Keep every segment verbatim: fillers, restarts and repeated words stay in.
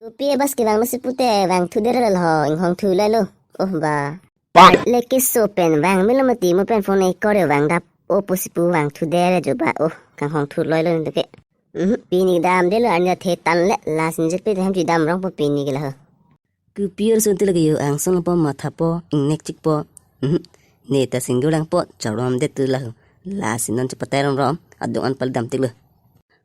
Kopi abas kevang lo si pute vangthu dere lo ho, inghong thu lelo. Oh ba. Leke so pen vang melo mati mo pen phone ikore vang dap. Oh pusi pu vangthu dere jo ba. Oh kanghong thu lelo neke. Mhm, pini dam delo arni the tan le la sinjek pe hem ji dam rong po pini ke la ho. Kopi arso ti lake yo angson po matha po ingnek chik po. Mhm. Ne ta single lang po charom det tu la ho. La sinon chepatai rom rom adung an pal dam tik lo.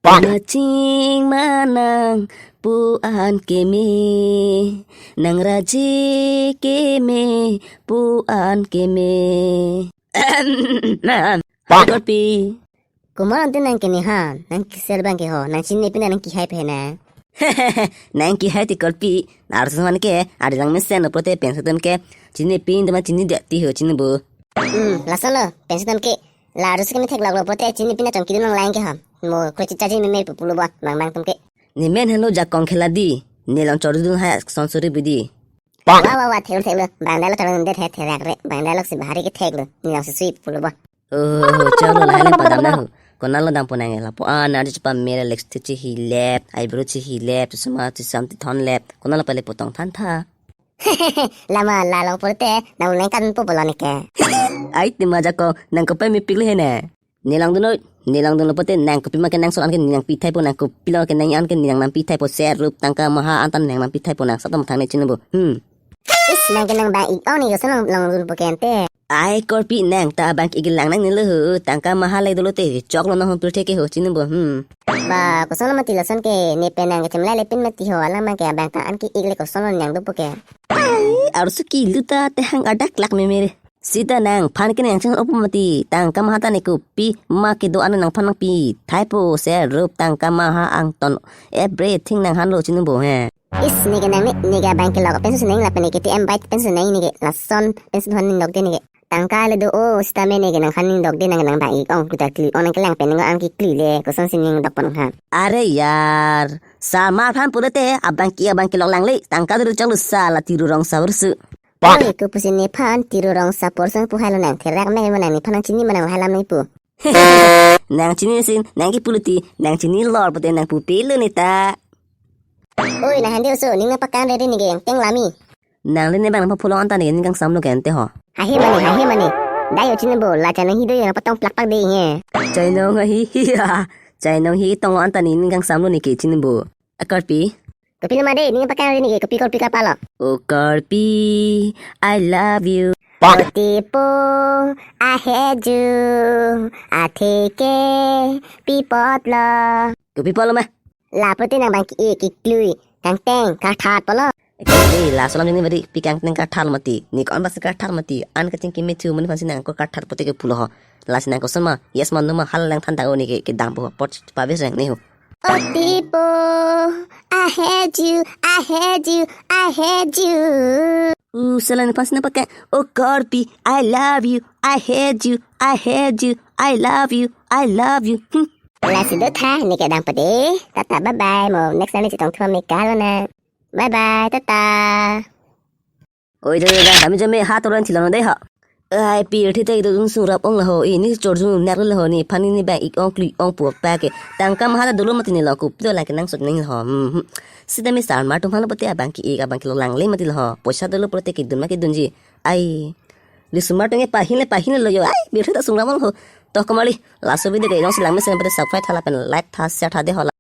Maching manang pu an keme, nang raji keme pu an keme. Korpi. Komat ante nang kene ha, nang kisel bang ke ho, nang chini pina nang kihai pe na. Nang kihai ti korpi, arso man ke, ari lang mesen lo pote pensi atum ke, chini pin teman chini dia ti ho chini bo. Hmm, lason lo, pensi atum ke, la arso ke methek lok lo pote chini pina chongki dun lang lang ke ha. Mo kre chicha ji meme pupulo ba, bang bang atum ke. Ne men helo jakong khela di, ne long chor dun hai son suri bidi. Wa wa wa, thek thek lo, bang dialog chor dun det hai thek re, bang dialog si bahari ke thek lo, ne long si sui pulo ba. Oh, chalo lahai lang padam na ho. Konat lo dam ponang lapu an, arju chepa mere lex ti chihilep, eyebrow chihilep, chusma chusam ti thon lep. Konat lo pale potong than tha. Lama la long porte, nang nang kan po bolon ke. Ai ti ma jakong, nang kopai mepik le he ne. Ne lang dun noi, ne lang dun lo pote nang kopi ma ke nang sol an ke nang pi thai po, nang kopi lo ke nang an ke nang nang pi thai po, ser rup tangka maha antan nang nang pi thai po nang satam thang ne chini bo. Hmm. Is nang ke nang bang ik ong ne koson long long dun po ke ante. Ai korpi nang ta bang ik lang nang ne lo ho, tangka maha le dolo te, chok lo nang hom pil thek ke ho chini bo. Hmm. Ba, koson lo mati lason ke, ne pen nang ke chemlai le pin mati ho, alang bang ke bang ta an ke ik le koson lo nang do po ke. Ai, arso kilu ta te hang adak lak meme re. Sita nangphan ke nang chang opo mati, tangka maha ta ne kopi ma kedo an nangphan nang pi thai po, ser rup tangka maha angton, everything nang han lo chini bo he. Is ne ke nang ne, ne ke bang ke lok pensi nang lapen ne ke T M bike pensi nang ne ke lason pensi han ning dok de ne ke. Tangka le do o sita me ne ke nang han ning dok de nang nang bang ik ong kuta kli ong nang ke lang pen nang an ke kli le koson si ning dok pon ha. Are yar, samar phan pulote abang ke abang ke lok lang le tangka do chang lo sa la tiru rong sa ursu. Oi, kopusi nephan tiru rong sa porson pu hai lo nang therak me mo nang nephan nang chini ma nang hai lam ne pu. Nang chini sin, nang ke pulo ti, nang chini lor pote nang pu pilo ne ta. Oi, nang hande oso, ning nang pakang dede ne ke angteng lami. Nang le ne bang nang pholong anta ne ke ning kangsam lo ke ante ho. Hahe mane, hahe mane. Dai o chini bo, la chainong hi do yang patong plak plak de nge. Chainong hi hi ha. Chainong hi tong anta ne ning kangsam lo ne ke chini bo. A korpi. Kopi lo ma de, ning pakang dede ne ke, kopi korpi kapalo. O korpi, I love you. Oti po, I hate you. Athe ke, pi apot lo. Kopi apot lo ma. La pote nang bang ke ik ik klui, kangteng, kathat po lo. Eke, laso alam jani bari pi kangteng kathat mati. Ne ko-an bas kathat mati. An kachingki me thu mani phansi nang ko kathat pote ke pulo ho. Lasi nang koson ma, yes ma no ma hal lang than ta o ne ke, ke dam po apot pa bes reng ne ho. Oti po, I hate you, I hate you, I hate you. U sela ne phansi nang pakang, o korpi, I love you, I hate you, I hate you, I love you, I love you. Hmm. Lasi do tha, ne ke dam po de. Tata bye bye, mo next time ne chetong thua me kalo na. Bye bye, tata. Oi, jame, jame, jame, ha toran thilon de ha. Ai, pirthe te do dung sung rap ong la ho, ini chor dung nek la ho, nephan ne bang ik ong klui ong pu pa ke. Tangka maha ta dolo mati ne lo, kopi do la ke nang sot nang ho. Hmm, hmm. Sita me sarmar atum aphan lo pote abang ke ik abang ke lok lang le mati lo ho. Poisa dolo pote kedun ma kedunji. Ai. Li sumar atum ke pahin le pahin lo yo. Ai, pirthe ta sung rap ong ho. Toh komali, laso video ke jongsi lang mesen pote subscribe tha lapen like tha, share tha de ho la.